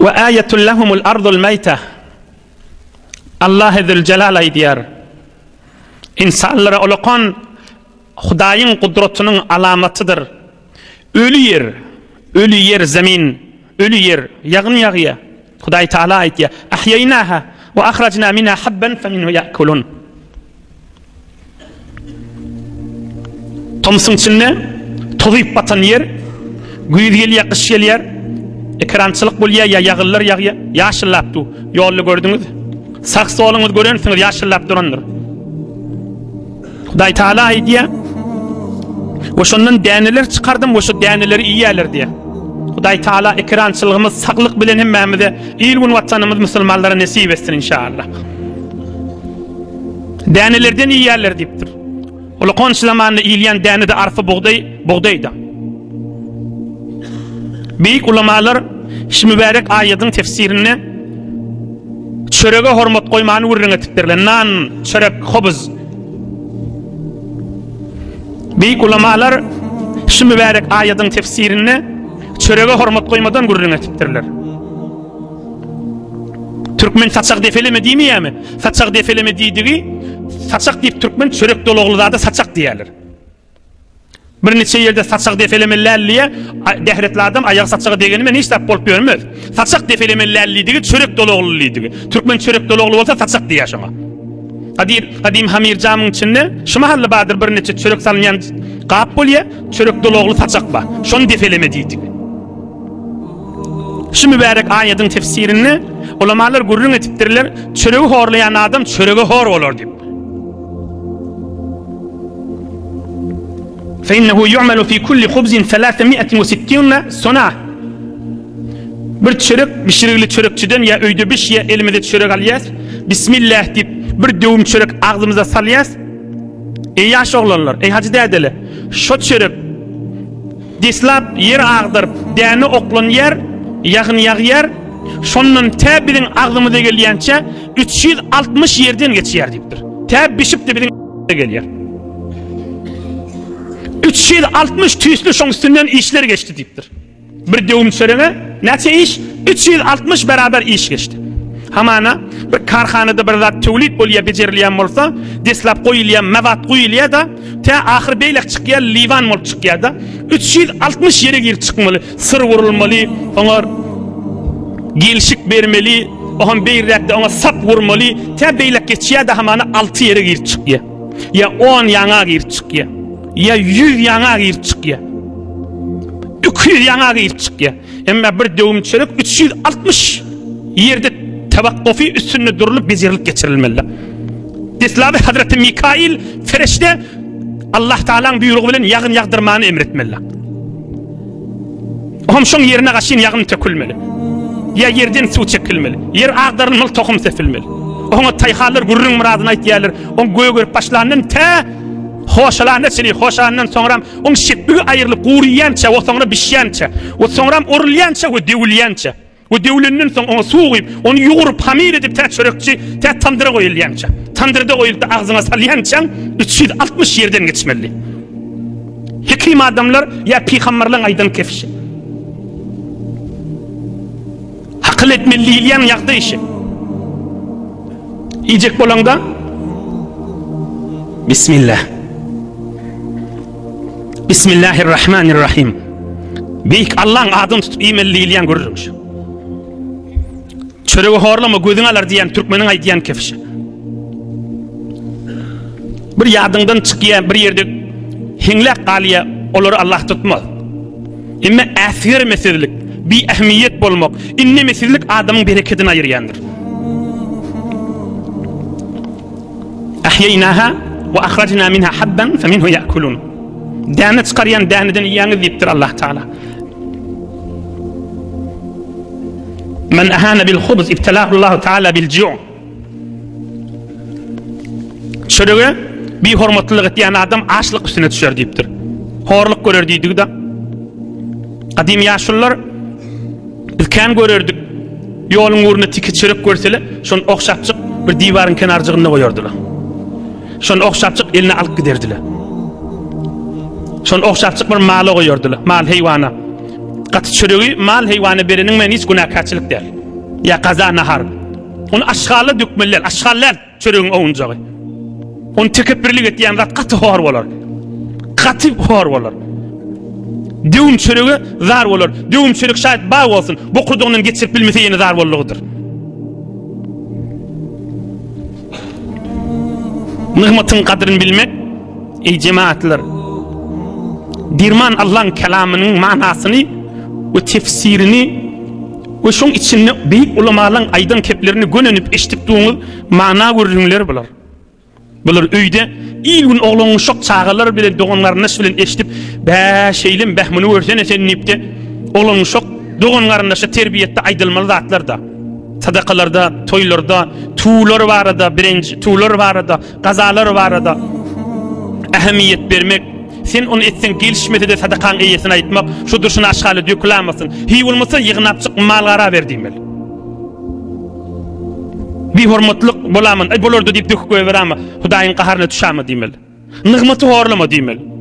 We aýatul lahumul ardul maýta. Allah Züljelal aýdýar. Ynsanlara ulakan Hudaýyň gudratynyň alamatydyr. Öli ýer, öli ýer zemin, öli ýer, ýagyn ýagýar. Hudaý Taala aýdýar: Ahýaýnaha we ahrajna minha habban feminhu ýakulun. Tomsuň içinde tozup batan ýer, güýz gelýär, gyş gelýär, ekerançylyk bolýar ýa ýagynlar ýagýar, ýaşyllap dur. Ýolda gördüňiz. Sag soluňyz görensiňiz ýaşyllap durandyr. Hudaý Taala aýdýar, We şondan däneler çykardym we şu däneleri iýýärler diýýär. Hudaý Taala ekerançylygymyz saglyk bilen hemmämize il-gün watanymyz musulmanlara nesip etsin inşallah. Dänelerden iýýärler diýipdir. Ulakan zamanda iýilýän däne-de arpa bugdaý, bugdaýda. Beýik ulamalar şu mübärek aýadyň tefsirinde çörege hormat goýmany gürrüň etipdirler. Nan, çörek, hobuz. Beýik ulamalar şu mübärek aýadyň tefsirinde çörege hormat goýmadan gürrüň etipdirler. Türkmen saçak defeleme diýmeýärmi? Saçak defeleme diýdigi, saçak diýip türkmen çörek dolagly zada saçak diýýärler. Bir neçe ýerde saçak defelemeli däl diýýär, dähretli adam aýagy saçaga degeni bilen hiç zat bolup ýörmez. Saçak defelemeli däl diýdigi, çörek dolagly diýdigi. Türkmen çörek dolagly bolsa saçak diýýär şoňa. Gadyr, gadym hamyr jamyň içinde şu mahally bardyr bir neçe çörek salynýan gap bolýar, çörek dolagly saçak bar. Şony defeleme diýdigi. Şu mübärek aýadyň tefsirinde ulamalar gürrüň etipdirler, çöregi horlaýan adam çörege hor bolar diýip. Fe innehu yu'malu fi kulli khubzin 360 sona. Bir çörek bişirigli çörekçiden ýa öýde biş ýa elimize çörek alýas. Bismillah diýip bir döwüm çörek agzymyza salýas. Eý ýaş oglanlar, eý hajy dädeler, şo çörek Deslap ýer agdaryp, däne oklanýar, ýagyn ýagýar, şondan tä biziň agzymyza gelýänçä 360 ýerden geçýär diýipdir. Tä bişip-de biziň gelýär. 360 tüýsli şoň üstünden işler geçdi diýipdir. Bir döwüm çörege näçe iş? 360 beraber iş geçdi. Hamana bir karhanada bir zat töwlit bolýar, bejerilýän bolsa, deslap goýulýar, mewat guýulýar-da, Tä ahyr beýlek çykýar, liwan bolup çykýar-da. 360 ýere girip çykmaly, syr gurulmaly, oňa gelşik bermeli, oňa beýräkde oňa sap gurmaly, tä beýlek geçýär-de hamana 6 ýere girip çykýar. Ýa 10 ýaňa girip çykýar. Ýa 100 ýaňa girip çykýar. 200 ýaňa girip çykýar. Emma bir döwüm çörek 360 ýerde tewakgufy üstünde durulyp bejerilip geçirilmeli. Deslaby Hazreti Mikail fereşte Allah Taalanyň buýrugy bilen ýagyn ýagdyrmany emretmeli. Ohm şoň ýerine gaşyn ýagyn tökülmeli. Ýa ýerden suw çekilmeli. Ýer agdarylmaly, tohum sepilmeli. Oňa taýhalar gürrüň myradyny aýtýarlar. Oň gögerip başlandan tä hoşalanda çenli, hoşalandan soňram oň şepbigi aýrylyp guryýança, o soňra bişýänçä, o soňram orulýança we döwülýänçä. We döwlenden soň oňa suw guýup, ony ýugrup, hamyr edip tä çörekçi, tä tamdyra goýulýança, tamdyrda goýulyp-da agzyňa salýançaň 360 ýerden geçmeli. Hekim adamlar ýa pygamberleň aýdan kefşi. Hakyl etmeli diýilýän ýagdaý işi. Iýjek bolaňda Bismillah. Bismillahirrahmanirrahim. Beýik Allaň adyny tutup iýmeli diýilýän gürrüň şu. Çöregi horlama gözüň alar diýen türkmeniň aýdýan kefşi. Bir ýadyňdan çykýar, bir ýerde heňläp galýar, olary Allah tutmaz. Emma äsgermesizlik, biähmiýet bolmak, innemesizlik adamyň berekedini aýyrýandyr. Ahýeýnaha we ahrajna minha habban feminhu ya'kulun. Däne çykarýan däneden iýýäňiz diýipdir Allah Taala. Men ahana bil hubz ibtalahu Allah Taala bil ju'. Çörege bihormatlylyk etýän adam açlyk üstüne düşer diýipdir. Horluk görer diýdigi-de. Gadym ýaşulular Biz kän görerdik. Ýoluň ugrunda tiki çörek görsele, şony ogşapjyk bir diwaryň kenarjygynda goýardylar. Şony ogşapjyk eline alyp giderdiler. Şony ogşapjyk bir mala goýardylar, mal heýwana. Gaty çöregi mal heýwana bereniň men hiç günäkärçilik däl. Ýa gaza nahar. Ony aşgala dökmeli däl. Aşgal däl çöregiň owunjagy. Ony tekepbirlik etýän zat gaty hor bolar. Gaty hor bolar. Döwüm çörege zar bolar. Döwüm çörek şaýat bar bolsun, bokurdagyndan geçirip bilmese ýene zar boldugydyr. Nygmatyň gadryny bilmek, eý jemaatlar, dirman Allaň kelamynyň manasyny we tefsirini we şoň içinde beýik ulamalaň aýdan keplerini gönenip eşidip duňyz mana gürrüňler bular. Bular öýde il-gün oglan-uşak çagalar bilen dogan-garyndaş bilen eşidip, Bä, şeýlemi, bäh, muny görsene sen diýip-de, oglan-uşak dogan-garyndaşa terbiýetde aýdylmaly zatlar-da. Sadakalarda, toýlarda, tuwlar barada, birinji, tuwlar barada, gazalar barada ähmiýet bermek, sen ony etseň gelişmese-de sadakaň eýesine aýtmak, şu durşuna aşgaly dökülamasyn, hiý bolmasa ýygnapjyk mal-gara ber diýmeli. Bihormatlyk bolaman, aý bolarda diýip döküp goýberama, Hudaýyň gaharyna düşama diýmeli. Nygmaty horlama diýmeli.